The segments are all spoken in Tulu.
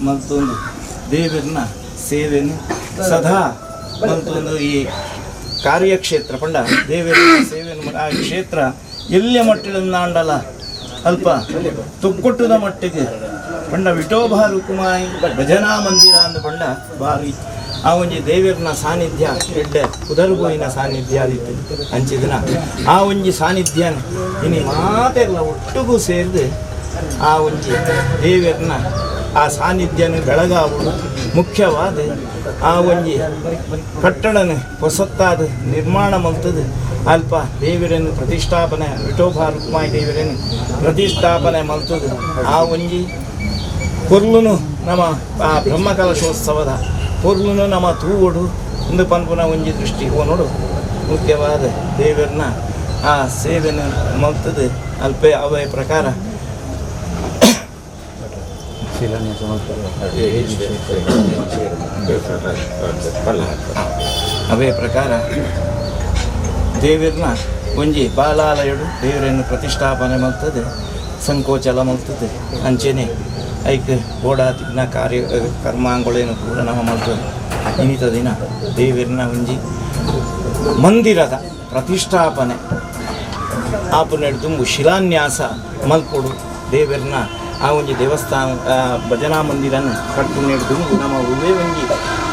ಮಲ್ತೊಂದು ದೇವರನ್ನ ಸೇವೆಯನ್ನು ಸದಾ ಮಲ್ತೊಂದು ಈ ಕಾರ್ಯಕ್ಷೇತ್ರ ಪಂಡ ದೇವರ ಸೇವೆಯನ್ನು ಆ ಕ್ಷೇತ್ರ ಎಲ್ಲಿಯ ಮಟ್ಟಿಲನ್ನಾಂಡಲ ಅಲ್ಪ ತೊಕ್ಕೊಟ್ಟದ ಮಟ್ಟಿಗೆ ಪಂಡ ವಿಠೋಬ ರುಕುಮಾಯಿ ಭಜನಾ ಮಂದಿರ ಅಂದು ಪಂಡ ಬಾರಿ ಆ ಒಂಜಿ ದೇವರನ ಸಾನ್ನಿಧ್ಯ ಎಡ್ಡೆ ಉದರ್ಗೋಯಿನ ಸಾನ್ನಿಧ್ಯ ಆದಿತ್ತು ಅಂಚಿದನ ಆ ಒಂಜಿ ಸಾನ್ನಿಧ್ಯ ಇನಿ ಮಾತೆಲ್ಲ ಒಟ್ಟುಗೂ ಸೇರಿದು ಆ ಒಂಜಿ ದೇವರನ್ನ ಆ ಸಾನ್ನಿಧ್ಯನ ಬೆಳಗಾವುದು ಮುಖ್ಯವಾದ ಆ ಒಂಜಿ ಕಟ್ಟಡನ ಹೊಸತ್ತಾದ ನಿರ್ಮಾಣ ಮಲ್ತದ ಅಲ್ಪ ದೇವರನ್ನು ಪ್ರತಿಷ್ಠಾಪನೆ ವಿಠೋಬ ರುಕ್ಮಾಯಿ ದೇವರನ್ನು ಪ್ರತಿಷ್ಠಾಪನೆ ಮಲ್ತದ ಆ ಒಂಜಿ ಪೊರ್ಲುನು ನಮ್ಮ ಆ ಬ್ರಹ್ಮಕಲಶೋತ್ಸವದ ಪೊರ್ಲುನು ನಮ್ಮ ತೂವೊಡು ಒಂದು ಪನ್ಪುನ ಒಂಜಿ ದೃಷ್ಟಿ ನೋಡು ಮುಖ್ಯವಾದ ದೇವರನ್ನ ಆ ಸೇವೆಯನ್ನು ಮಲ್ತದ ಅಲ್ಪ ಅವೇ ಪ್ರಕಾರ ಅವೇ ಪ್ರಕಾರ ದೇವರನ್ನ ಒಂಜಿ ಬಾಲಾಲಯಡು ದೇವರನ್ನು ಪ್ರತಿಷ್ಠಾಪನೆ ಮಲ್ತದೆ ಸಂಕೋಚಲ ಮಲ್ತದೆ ಅಂಚೆನೆ ಐಕ್ ಬೋಡಾತಿನ ಕಾರ್ಯ ಕರ್ಮಾಂಗಳೇನು ಕೂಡ ನಮ್ಮ ಮಲ್ತದೆ. ಇನ್ನಿತ ದಿನ ದೇವರನ್ನ ಒಂಜಿ ಮಂದಿರದ ಪ್ರತಿಷ್ಠಾಪನೆ ಆಪುನೆಡ್ ಶಿಲಾನ್ಯಾಸ ಮಲ್ಪೊಡು ದೇವರನ್ನ ಆ ಒಂಜಿ ದೇವಸ್ಥಾನ ಭಜನಾ ಮಂದಿರನ ಕಟ್ಟುನೆಡ್ ದುಂಬು ನಮ್ಮ ಒವ್ವೇ ಒಂಜಿ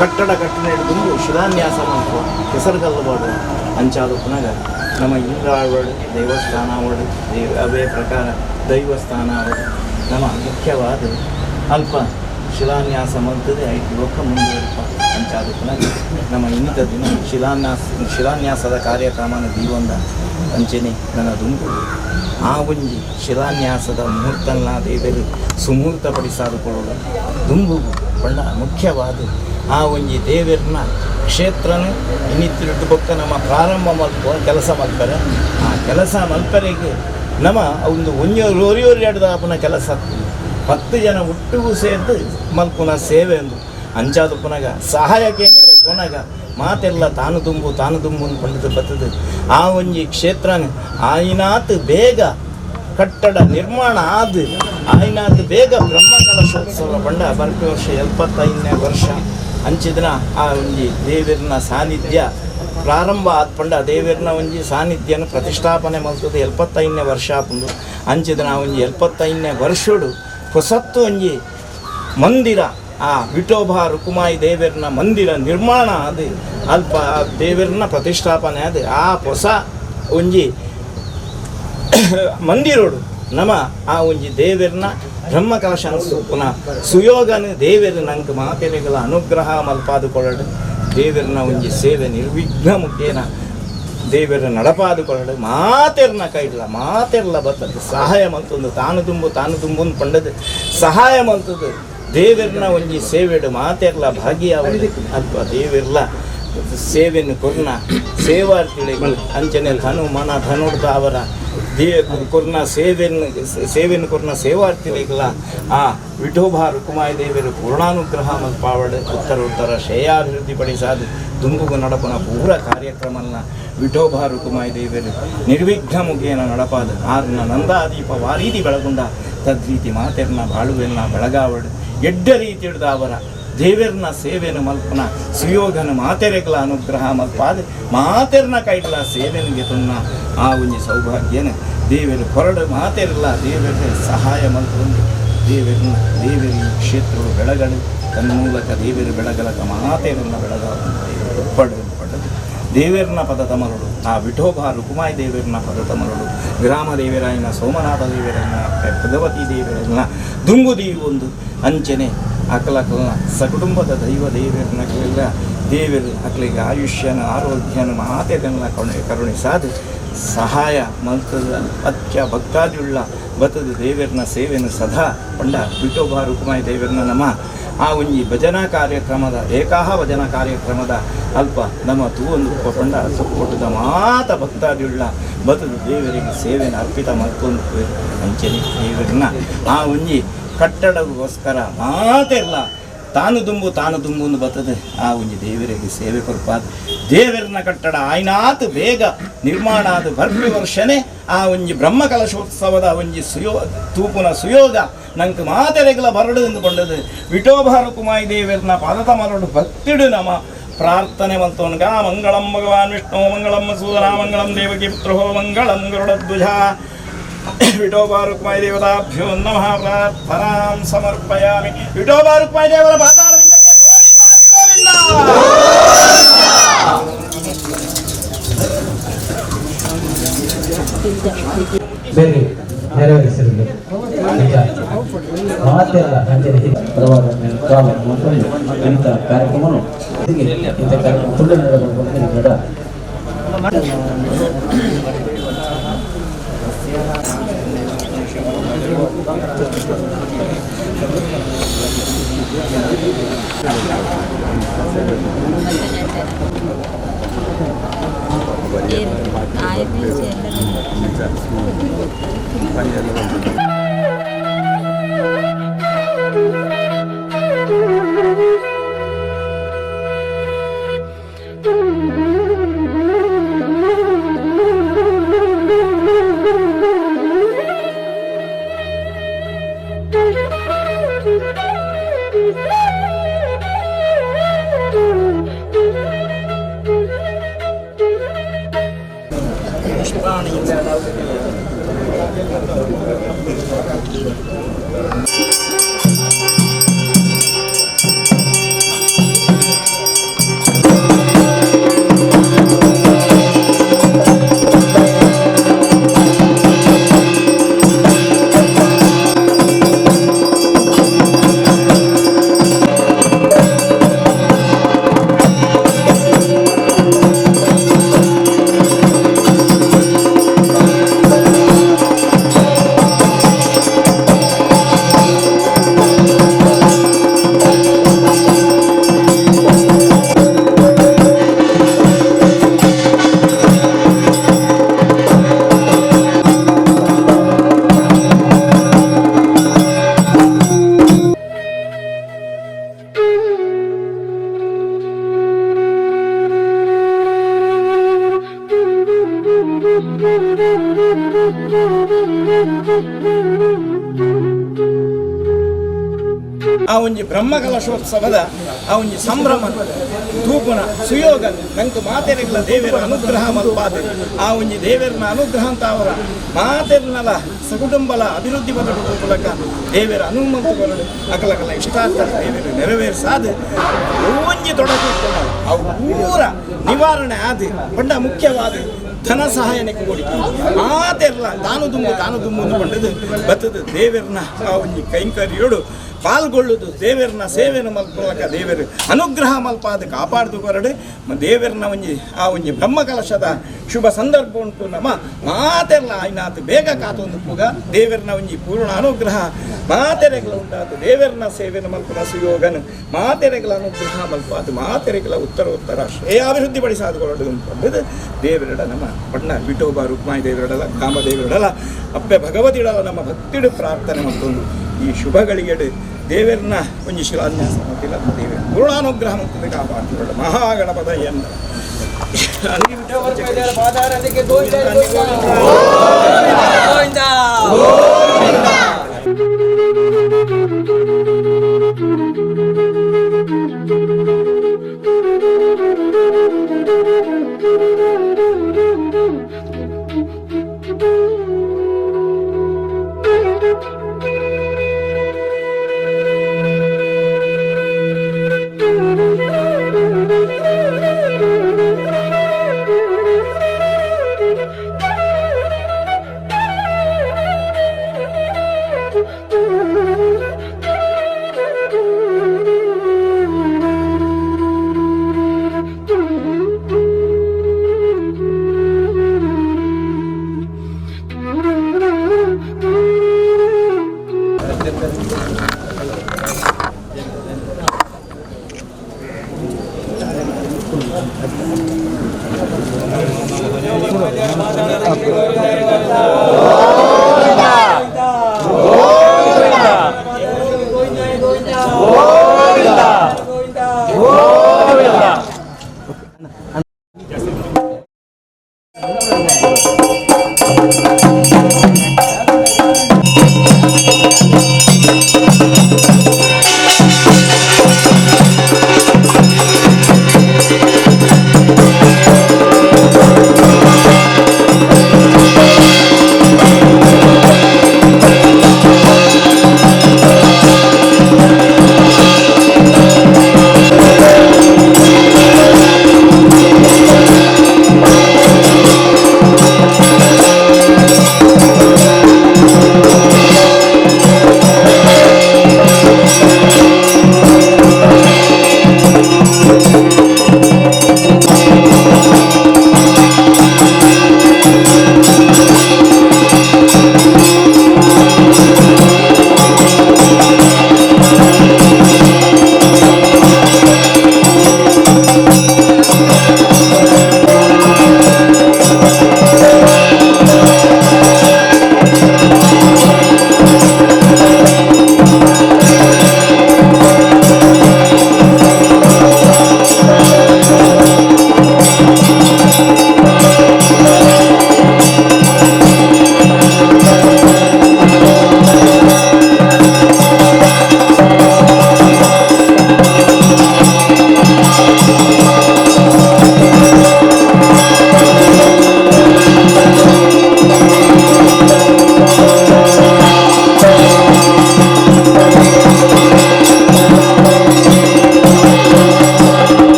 ಕಟ್ಟಡ ಕಟ್ಟುನೆಡ್ ದುಂಬು ಶಿಲಾನ್ಯಾಸ ಮಲ್ಪು ಹೆಸರುಗಲ್ಲು ಬಾಡು ಅಂಚಾದ ಪುನಗ ನಮ್ಮ ಇಂದ್ರಾವಡು ದೇವಸ್ಥಾನ ಅವಡು ಅವೇ ಪ್ರಕಾರ ದೈವಸ್ಥಾನ ಅವಡು ನಮ್ಮ ಮುಖ್ಯವಾದ ಅಲ್ಪ ಶಿಲಾನ್ಯಾಸ ಮಲ್ತದೆ ಐದು ಲೋಕ ಮುಂದುವರಿಪ ಅಂಚಾದ ಪುನಗ ನಮ್ಮ ಇನ್ನಿತ ದಿನ ಶಿಲಾನ್ಯಾಸದ ಕಾರ್ಯಕ್ರಮನ ದೀವೊಂದ ಅಂಚೆನೆ ನನ್ನ ದುಂಬು ಆ ಒಂಜಿ ಶಿಲಾನ್ಯಾಸದ ಮುಹೂರ್ತನ ದೇವರು ಸುಮುಹೂರ್ತ ಪಡಿಸಾದುಕೊಳ್ಳೋದು ದುಂಬು ಪಂಡ ಮುಖ್ಯವಾದ ಆ ಒಂಜಿ ದೇವರನ್ನ ಕ್ಷೇತ್ರನ ಇನ್ನಿತ್ತಿರಡು ಬೊಕ್ಕ ನಮ್ಮ ಪ್ರಾರಂಭ ಮಲ್ಪ ಕೆಲಸ ಮಲ್ಪರೆ ಆ ಕೆಲಸ ಮಲ್ಪರೆಗೆ ನಮ್ಮ ಒಂದು ಒಂಜಿ ಒರಿಯೋರಿ ಕೆಲಸ 10 ಜನ ಒಟ್ಟಿಗೂ ಸೇರಿದು ಮಲ್ಪುನ ಸೇವೆ ಎಂದು ಅಂಚಾದ ಪುನಗ ಸಹಾಯಕ್ಕೆ ಪುನಗ ಮಾತೆಲ್ಲ ತಾನು ತುಂಬು ತಾನು ತುಂಬು ಪಂಡಿತ ಬರ್ತದೆ. ಆ ಒಂಜಿ ಕ್ಷೇತ್ರನ ಆಯಿನಾತ್ ಬೇಗ ಕಟ್ಟಡ ನಿರ್ಮಾಣ ಆದ ಆಯಿನಾತ್ ಬೇಗ ಬ್ರಹ್ಮಕಲಶೋತ್ಸವ ಪಂಡ ಬರ್ಪಿ ವರ್ಷ 75ನೇ ವರ್ಷ ಅಂಚಿದಿನ ಆ ಒಂಜಿ ದೇವರನ ಸಾನ್ನಿಧ್ಯ ಪ್ರಾರಂಭ ಆದ ಪಂಡ ದೇವರನ ಒಂಜಿ ಸಾನ್ನಿಧ್ಯನ ಪ್ರತಿಷ್ಠಾಪನೆ ಮಲ್ತದೆ 75ನೇ ವರ್ಷ ಆಪುಂಡು. ಅಂಚಿದಿನ ಆ ಒಂಜಿ 75ನೇ ವರ್ಷಡು ಹೊಸತ್ತು ಒಂಜಿ ಮಂದಿರ ಆ ವಿಠೋಬ ರುಕುಮಾಯಿ ದೇವರನ ಮಂದಿರ ನಿರ್ಮಾಣ ಅದು ಅಲ್ಪ ದೇವರನ ಪ್ರತಿಷ್ಠಾಪನೆ ಅದು ಆ ಹೊಸ ಒಂಜಿ ಮಂದಿರೋಡು ನಮ್ಮ ಆ ಒಂಜಿ ದೇವರನ ಬ್ರಹ್ಮಕಲಶನ ಪುನಃ ಸುಯೋಗನ ದೇವರ ನಂಗೆ ಮಾತೆರೆಗಳ ಅನುಗ್ರಹ ಮಲ್ಪಾದುಕೊಳ್ಳಡು ದೇವರನ ಒಂಜಿ ಸೇವೆ ನಿರ್ವಿಘ್ನ ಮುಖೇನ ದೇವರ ನಡಪಾದುಕೊಳ್ಳಡು ಮಾತೆರ್ನ ಕೈಡ್ಲ ಮಾತೆರ್ಲ ಬರ್ತದೆ ಸಹಾಯ ಮಂತೊಂದು ತಾನು ತುಂಬು ತಾನು ತುಂಬು ಪಂಡದು ಸಹಾಯ ಮಂತದ್ದು ದೇವರನ ಒಂಜಿ ಸೇವೆಡು ಮಾತೆರ್ಲ ಭಾಗಿಯಾವಡು ಅಲ್ಪ ದೇವಿರ್ಲ ಸೇವೆಯನ್ನು ಕೊರ್ನ ಸೇವಾರ್ಥಿಗಳಿಗೆ ಅಂಚನೆ ಧನು ಮನ ಧನುಡ್ದ ಅವರ ಕೊರ್ನ ಸೇವೆಯನ್ನು ಕೊರ್ನ ಸೇವಾರ್ಥಿಗಳಿಗೆಲ್ಲ ಆ ವಿಠೋಬ ರುಕುಮಾಯಿ ದೇವರು ಪೂರ್ಣಾನುಗ್ರಹ ಮಲ್ಪಾವಡು ಉತ್ತರ ಉತ್ತರ ಶ್ರೇಯಾಭಿವೃದ್ಧಿ ಪಡಿಸಾದು ದುಂಬುಗು ನಡಪುನ ಪೂರ ಕಾರ್ಯಕ್ರಮನ Vithoba Rukumai ದೇವರು ನಿರ್ವಿಘ್ನ ಮುಖೇನ ನಡಪಾದ ಆರ್ನ ನಂದಾದೀಪ ವಾರೀತಿ ಬೆಳಗುಂಡ ತದ್ರೀತಿ ಮಾತೆರ್ನ ಬಾಳುವೆನ್ನ ಬೆಳಗಾವಡು ಎಡ್ಡ ರೀತಿ ಹಿಡ್ದ ಅವರ ದೇವೆರ್ನ ಸೇವೆನು ಮಲ್ಪನ ಸುಯೋಗನ ಮಾತೆರೆಗ್ಲ ಅನುಗ್ರಹ ಮಲ್ಪಾದ ಮಾತೆರ್ನ ಕೈಡ್ಲ ಸೇವೆನಿಗೆ ತುನ್ನ ಆ ಒಂಜಿ ಸೌಭಾಗ್ಯನ ದೇವರು ಹೊರಡು ಮಾತೆರ್ಲ ದೇವರ ಸಹಾಯ ಮಲ್ಪೊಂದು ದೇವರನ್ನ ದೇವರು ಈ ಕ್ಷೇತ್ರಗಳು ಬೆಳಗಡು ತನ್ಮೂಲಕ ದೇವರು ಬೆಳಗಲಕ ಮಾತೆರನ್ನ ಬೆಳಗಾವ ದೇವರು ಪಡು ಪಡೆದು ದೇವೇರ್ನ ಪದ ತಮರುಡು ಆ ವಿಠೋಬ ರುಕುಮಾಯಿ ದೇವೇರ್ನ ಪದ ತಮರುಡು ಗ್ರಾಮ ದೇವರಾಯನ ಸೋಮನಾಥ ದೇವರನ್ನ ಭಗವತಿ ದೇವರನ್ನ ದುಂಗುದಿ ಒಂದು ಅಂಚನೆ ಅಕಲಕಲ್ನ ಸಕುಟುಂಬದ ದೈವ ದೇವರನ್ನಗಳೆಲ್ಲ ದೇವರು ಅಕಲಿಗೆ ಆಯುಷ್ಯನ ಆರೋಗ್ಯನ ಮಾತೆದನ್ನ ಕರುಣಿಸಾದ ಸಹಾಯ ಮಂತ್ರದ ಅತ್ಯ ಭಕ್ತಾದಿಯುಳ್ಳ ಬತದ ದೇವರನ್ನ ಸೇವೆಯನ್ನು ಸದಾ ಪಂಡ ವಿಠೋಬ ರುಕುಮಾಯಿ ದೇವರನ್ನ ನಮ್ಮ ಆ ಒಂಜಿ ಭಜನಾ ಕಾರ್ಯಕ್ರಮದ ಏಕಾಹ ಭಜನಾ ಕಾರ್ಯಕ್ರಮದ ಅಲ್ಪ ನಮ್ಮ ತೂವೊಂದು ಪಂಡ ಸೊಪ್ಪೊಟ್ಟದ ಮಾತ ಭಕ್ತಾದಿಯುಳ್ಳ ಬತದ ದೇವರಿಗೆ ಸೇವೆಯನ್ನು ಅರ್ಪಿತ ಮಲ್ತೊಂದು ಅಂಚನೆ ದೇವರನ್ನ ಆ ಒಂಜಿ ಕಟ್ಟಡಗೋಸ್ಕರ ಮಾತೆಲ್ಲ ತಾನು ದುಂಬು ತಾನು ದುಂಬು ಒಂದು ಬರ್ತದೆ ಆ ಒಂಜಿ ದೇವರಿಗೆ ಸೇವೆ ಕೊರ್ಪಾದ ದೇವರನ್ನ ಕಟ್ಟಡ ಆಯ್ನಾತ್ ಬೇಗ ನಿರ್ಮಾಣ ಆದ ಬರ್ಪಿ ವರ್ಷನೇ ಆ ಒಂಜಿ ಬ್ರಹ್ಮ ಕಲಶೋತ್ಸವದ ಒಂಜಿ ತೂಪುನ ಸುಯೋಗ ನಂಗೆ ಮಾತೆರೆಗಲ ಬರಡು ಎಂದು ಕೊಂಡದು ವಿಠೋಬ ರುಕುಮಾಯಿ ದೇವರನ್ನ ಪಾದತ ಮರಡು ಭಕ್ತಿಡು ನಮ ಪ್ರಾರ್ಥನೆ ಮಂತೋನ್ಗ ಮಂಗಳಂ ಭಗವಾನ್ ವಿಷ್ಣು ಮಂಗಳಂ ಮಸೂದನ ಮಂಗಳಂ ದೇವಕಿ ಪುತ್ರೋ ಮಂಗಳಂ ಗರುಡಧ್ವಜ ವಿಠೋಬ ರುಕ್ಮಾಯಿ ದೇವತಾಭ್ಯೋ ನಮಃ ಪ್ರಾರ್ಥನಾಂ ಸಮರ್ಪಯಾಮಿ. ವಿಠೋಬ ರುಕ್ಮಾಯಿ ದೇವರ ಪಾದಾರವಿಂದಕ್ಕೆ ಗೋವಿಂದ ಗೋವಿಂದ. ಬೇರೆ ನೆರವೇರಿಸಿರಲಿ ಮಾತೆಲ್ಲ ಅಂಜನೆ ಪರವಾದ ಇಂಥ ಕಾರ್ಯಕ್ರಮವನ್ನು ಇಂಥ ಕಾರ್ಯಕ್ರಮ ತುಳ್ಳು ನಡೆದ ಆ ಒಂಜಿ ಬ್ರಹ್ಮಕಲಶೋತ್ಸವದ ಆ ಒಂಜಿ ಸಂಭ್ರಮ ತೂಪುನ ಸುಯೋಗ ನಂಗೆ ಮಾತೆರೆಗ್ಲ ದೇವರ ಅನುಗ್ರಹ ಮಲ್ಪಾದ ಆ ಒಂಜಿ ದೇವರನ ಅನುಗ್ರಹ ಅಂತ ಅವರ ಮಾತೆರ್ನಲ ಸಕುಟುಂಬಲ ಅಭಿವೃದ್ಧಿ ಬದಲು ಮೂಲಕ ದೇವರ ಅನುಮತಿ ಬರಡು ಅಕಲಕಲ ಇಷ್ಟಾರ್ಥ ದೇವರು ನೆರವೇರಿಸಾದ ಒಂಜಿ ತೊಡಕು ಅವು ಪೂರ ನಿವಾರಣೆ ಆದ ಪಂಡ ಮುಖ್ಯವಾದ ಧನ ಸಹಾಯನೆ ಕೊಡಿಕೆ ಮಾತೆರ್ಲ ತಾನು ದುಂಬು ತಾನು ದುಂಬು ಅಂದುಕೊಂಡದ್ದು ಬತ್ತದ ದೇವರನ್ನ ಆ ಒಂಜಿ ಕೈಂಕರ್ಯೋಡು ಪಾಲ್ಗೊಳ್ಳುದು ದೇವರನ್ನ ಸೇವೆನ ಮಲ್ಪಲಕ ದೇವರು ಅನುಗ್ರಹ ಮಲ್ಪಾದ ಕಾಪಾಡ್ದು ಕೊರಡು ದೇವರನ್ನ ಒಂಜಿ ಆ ಒಂಜಿ ಬ್ರಹ್ಮಕಲಶದ ಶುಭ ಸಂದರ್ಭ ಉಂಟು ನಮ್ಮ ಮಾತೆರ್ಲ ಆಯ್ನಾತ್ ಬೇಗ ಕಾತೊಂದು ಪುಗ ದೇವರನ್ನ ಒಂಜಿ ಪೂರ್ಣ ಅನುಗ್ರಹ ಮಾತೆರೆಗಳ ಉಂಟಾತು ದೇವರನ್ನ ಸೇವೆನ ಮಲ್ಪನ ಸುಯೋಗನ ಮಾತೆರೆಗಳ ಅನುಗ್ರಹ ಮಲ್ಪಾದು ಮಾತೆರೆಗಳ ಉತ್ತರ ಉತ್ತರ ಶ್ರೇಯಾಭಿವೃದ್ಧಿ ಪಡಿಸಾದು ಕೊರಡು ಅಂದ್ಕೊಂಡದ್ದು ದೇವರಡ ನಮ್ಮ ಬಣ್ಣ ವಿಠೋಬ ರುಕ್ಮಾಯಿ ದೇವರಡಲ ಕಾಮದೇವರಡಲ ಅಪ್ಪೆ ಭಗವತಿಡಲ ನಮ್ಮ ಭಕ್ತಿಡು ಪ್ರಾರ್ಥನೆ ಮತ್ತೊಂದು ಈ ಶುಭಗಳಿಗೆಡು ದೇವರನ್ನ ಒಂಜಿ ಶಿಲಾನ್ಯಾಸ ಮತ್ತಿಲ್ಲ ದೇವರ ಪೂರ್ಣಾನುಗ್ರಹ ಮತ್ತು ಕಾಪಾಡಿಕೊಳ್ಳ ಮಹಾಗಣಪತ ಎನ್ನ. Thank you.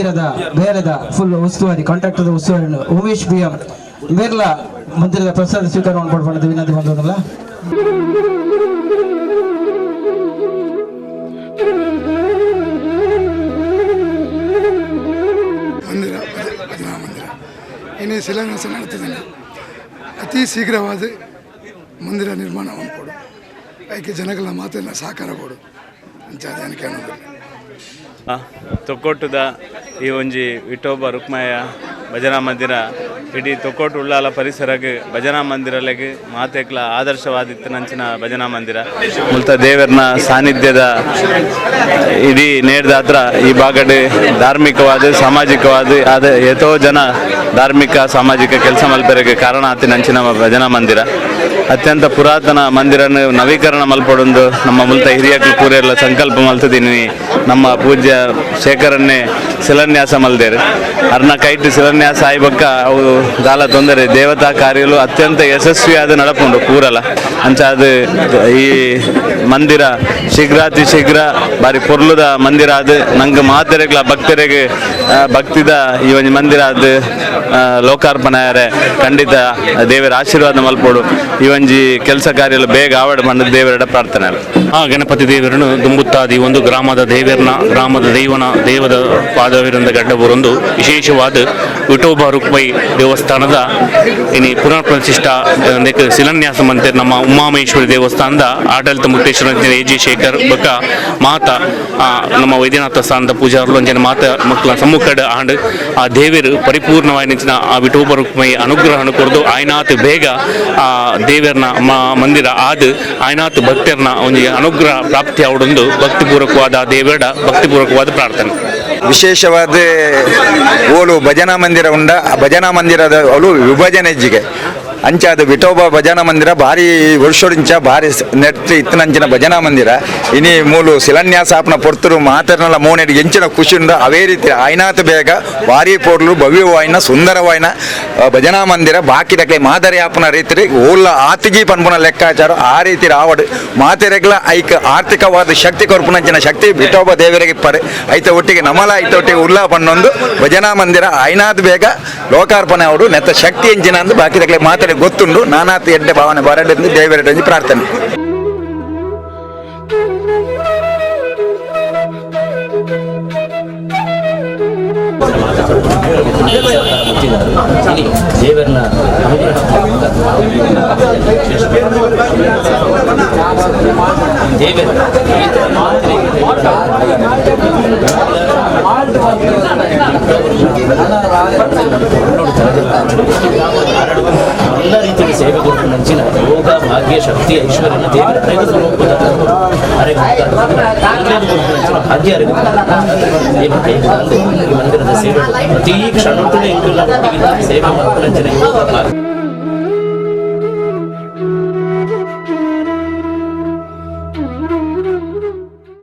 ಮಂದಿರದ ಬೇರೆದ ಫುಲ್ ಉಸ್ತುವಾರಿ ಕಾಂಟ್ರಾಕ್ಟರ್ ಉಸ್ತುವಾರಿ ಉಮೇಶ್ ಬಿ ಎಂ ಮೇರ್ಲ ಮಂದಿರದ ಪ್ರಸಾದ ಸ್ವೀಕಾರ ಮಾಡ್ಕೊಂಡು ವಿನಂತಿ ಬಂದದಲ್ಲ. ಮಂದಿರ ಭಜನಾ ಮಂದಿರ ಇನ್ನೇ ಶಿಲಾನ್ಯಾಸ ನಡೀತಿದ್ದಾನೆ. ಅತಿ ಶೀಘ್ರವಾದ ಮಂದಿರ ನಿರ್ಮಾಣ ಮಾಡ್ಕೊಡು, ಅದಕ್ಕೆ ಜನಗಳ ಮಾತೆಲ್ಲ ಸಹಕಾರ ಕೊಡು ಅಂತ ನನಗೆ ಅನ್ನೋದಿಲ್ಲ. ತೊಕ್ಕೊಟ್ಟದ ಈ ಒಂಜಿ ವಿಠೋಬ ರುಕ್ಮಯ್ಯ ಭಜನಾ ಮಂದಿರ ಇಡೀ ತೊಕ್ಕೊಟ್ಟು ಉಳ್ಳಾಲ ಪರಿಸರಗ್ ಭಜನಾ ಮಂದಿರಲೆಗ್ ಮಾತೆಕ್ಲ ಆದರ್ಶವಾದಿತ್ತು ನಂಚಿನ ಭಜನಾ ಮಂದಿರ. ಮುಲ್ತ ದೇವರನ ಸಾನ್ನಿಧ್ಯದ ಇಡೀ ನೇರ್ದಾತ್ರ ಈ ಭಾಗಡ್ ಧಾರ್ಮಿಕವಾದ ಸಾಮಾಜಿಕವಾದ ಅದ ಎತೋ ಜನ ಧಾರ್ಮಿಕ ಸಾಮಾಜಿಕ ಕೆಲಸ ಮಲ್ಪೆರೆಗೆ ಕಾರಣ ಆತಿ ನಂಚಿನ ಭಜನಾ ಮಂದಿರ. ಅತ್ಯಂತ ಪುರಾತನ ಮಂದಿರನ್ನು ನವೀಕರಣ ಮಲ್ಪಡೊಂದು ನಮ್ಮ ಮುಲ್ತ ಹಿರಿಯಕ್ಲು ಪೂರೆಲ್ಲ ಸಂಕಲ್ಪ ಮಲ್ತದಿನಿ. ನಮ್ಮ ಪೂಜ್ಯ ಶೇಖರನ್ನೇ ಶಿಲಾನ್ಯಾಸ ಮಲ್ದೇರು, ಅರ್ನ ಕೈಟ್ ಶಿಲಾನ್ಯಾಸ ಆಯ್ಬಕ್ಕ ಅವು ದಾಲ ತೊಂದರೆ ದೇವತಾ ಕಾರ್ಯಲು ಅತ್ಯಂತ ಯಶಸ್ವಿಯಾದ ನಡಪುಂಡು ಪೂರಲ. ಅಂಚಾದ ಈ ಮಂದಿರ ಶೀಘ್ರಾತಿ ಶೀಘ್ರ ಬಾರಿ ಪೊರ್ಲುದ ಮಂದಿರ ಅದು ನಂಗೆ ಮಾತೆರೆಗ್ಲ ಭಕ್ತರಿಗೆ ಭಕ್ತಿದ ಈ ಒಂಜಿ ಮಂದಿರ ಅದು ಲೋಕಾರ್ಪಣೆ ಆರೆ ಖಂಡಿತ ದೇವರ ಆಶೀರ್ವಾದ ಮಲ್ಪೋಡು. ಈ ಒಂಜಿ ಕೆಲಸ ಕಾರ್ಯಲು ಬೇಗ ಆವಡ ಮಂಡ ದೇವರ ಪ್ರಾರ್ಥನೆ. ಆ ಗಣಪತಿ ದೇವರನ್ನು ದುಂಬುತ್ತಾದಿ ಒಂದು ಗ್ರಾಮದ ದೇವರನ್ನ ಗ್ರಾಮದ ದೈವನ ದೇವದ ಪಾದವಿರಂದ ಗಡ್ಡಬೂರೊಂದು ವಿಶೇಷವಾದ ವಿಠೋಬ ರುಕ್ಮೈ ದೇವಸ್ಥಾನದ ಇನಿ ಪುನರ್ ಪ್ರತಿಷ್ಠಾ ಶಿಲಾನ್ಯಾಸ ಮಂದಿರ ನಮ್ಮ ಉಮಾಮಹೇಶ್ವರಿ ದೇವಸ್ಥಾನದ ಆಡಳಿತ ಮುಕ್ತೇಶ್ವರ ಎ ಜಿ ಶೇಖರ್ ಬೊಕ್ಕ ಮಾತಾ ನಮ್ಮ ವೈದ್ಯನಾಥ ಸ್ಥಾನದ ಪೂಜಾರುಲು ಅಂಚನೆ ಮಾತ ಮಕ್ಕಳ ಸಮ್ಮುಖಡ್ ಆಂಡ್ ಆ ದೇವರು ಪರಿಪೂರ್ಣವಾಗಿ ನಿಂಚಿನ ಆ ವಿಠೋಬ ರುಕ್ಮೈ ಅನುಗ್ರಹನ ಕೊರ್ದು ಆಯ್ನಾತ್ ಬೇಗ ಆ ದೇವರನ ಮಂದಿರ ಆದ್ ಆಯ್ನಾತ್ ಭಕ್ತರನ ಒಂಜಿ ಅನುಗ್ರಹ ಪ್ರಾಪ್ತಿ ಅವಡೊಂದು ಭಕ್ತಿಪೂರ್ವಕವಾದ ದೇವರ ಭಕ್ತಿಪೂರ್ವಕವಾದ ಪ್ರಾರ್ಥನೆ. ವಿಶೇಷವಾದ ಓಲು ಭಜನಾ ಮಂದಿರ ಉಂಡ ಆ ಭಜನಾ ಮಂದಿರದ ಅವಳು ವಿಭಜನೆ ಹೆಜ್ಜಿಗೆ ಅಂಚಾದ ವಿಠೋಬ ಭಜನಾ ಮಂದಿರ ಭಾರಿ ವರ್ಷೋಡಿಂಚ ಭಾರಿ ನೆಟ್ ಇತ್ತನಂಚಿನ ಭಜನಾ ಮಂದಿರ ಇನಿ ಮೂಲು ಶಿಲಾನ್ಯಾಸ ಆಪ್ನ ಪೊರ್ತರು ಮಾತರ್ನಲ ಮೋನೆಡ್ ಎಂಚಿನ ಖುಷಿ ಉಂಡು. ಅವೇ ರೀತಿ ಆಯ್ನಾತ್ ಬೇಗ ಭಾರಿ ಪೊರ್ಲು ಭವ್ಯವಾಯಿನ ಸುಂದರವಾಯಿನ ಭಜನಾ ಮಂದಿರ ಬಾಕಿದಕ್ಕೆ ಮಾದರಿ ಆಪನ ರೀತಿ ಓಲ ಆತಿಜಿ ಪನ್ಪುನ ಲೆಕ್ಕಾಚಾರ ಆ ರೀತಿ ರಾವಡ್ ಮಾತೆರೆಗ್ಲ ಐಕ್ ಆರ್ಥಿಕವಾದ ಶಕ್ತಿ ಕೊರ್ಪುನಂಚಿನ ಶಕ್ತಿ ವಿಠೋಬ ದೇವರಿಗೆ ಇಪ್ಪರೆ ಐತ ಒಟ್ಟಿಗೆ ನಮಲ ಐತ ಒಟ್ಟಿಗೆ ಉಲ್ಲಾ ಪನ್ನೊಂದು ಭಜನಾ ಮಂದಿರ ಆಯ್ನಾತ್ ಬೇಗ ಲೋಕಾರ್ಪಣೆ ಅವಡು ನೆತ್ತ ಶಕ್ತಿ ಎಂಚಿನ ಅಂದು ಬಾಕಿದಕ್ಕೆ ಮಾತರೆ ಗೊತ್ತುಂಡು. ನಾನಾತ್ ಎಡ್ಡೆ ಭಾವನೆ ಬರಡೆಂದು ದೇವರೆಡ್ಡಿ ಪ್ರಾರ್ಥನೆ. ದೇವರನ್ನ ಎಲ್ಲ ರೀತಿಯ ಸೇವೆ ಕೊಟ್ಟು ನಂಚಿನ ಯೋಗ ಭಾಗ್ಯ ಶಕ್ತಿ ಐಶ್ವರ್ಯನ ದೇವರ ಭಾಗ್ಯ ಈ ಮಂದಿರದ ಸೇವೆ ಪ್ರತಿ ಕ್ಷಣಕ್ಕೂ ಸೇವೆ ಮಾಡ್ತಾರೆ ಯೋಗ ಭಾಗ್ಯ.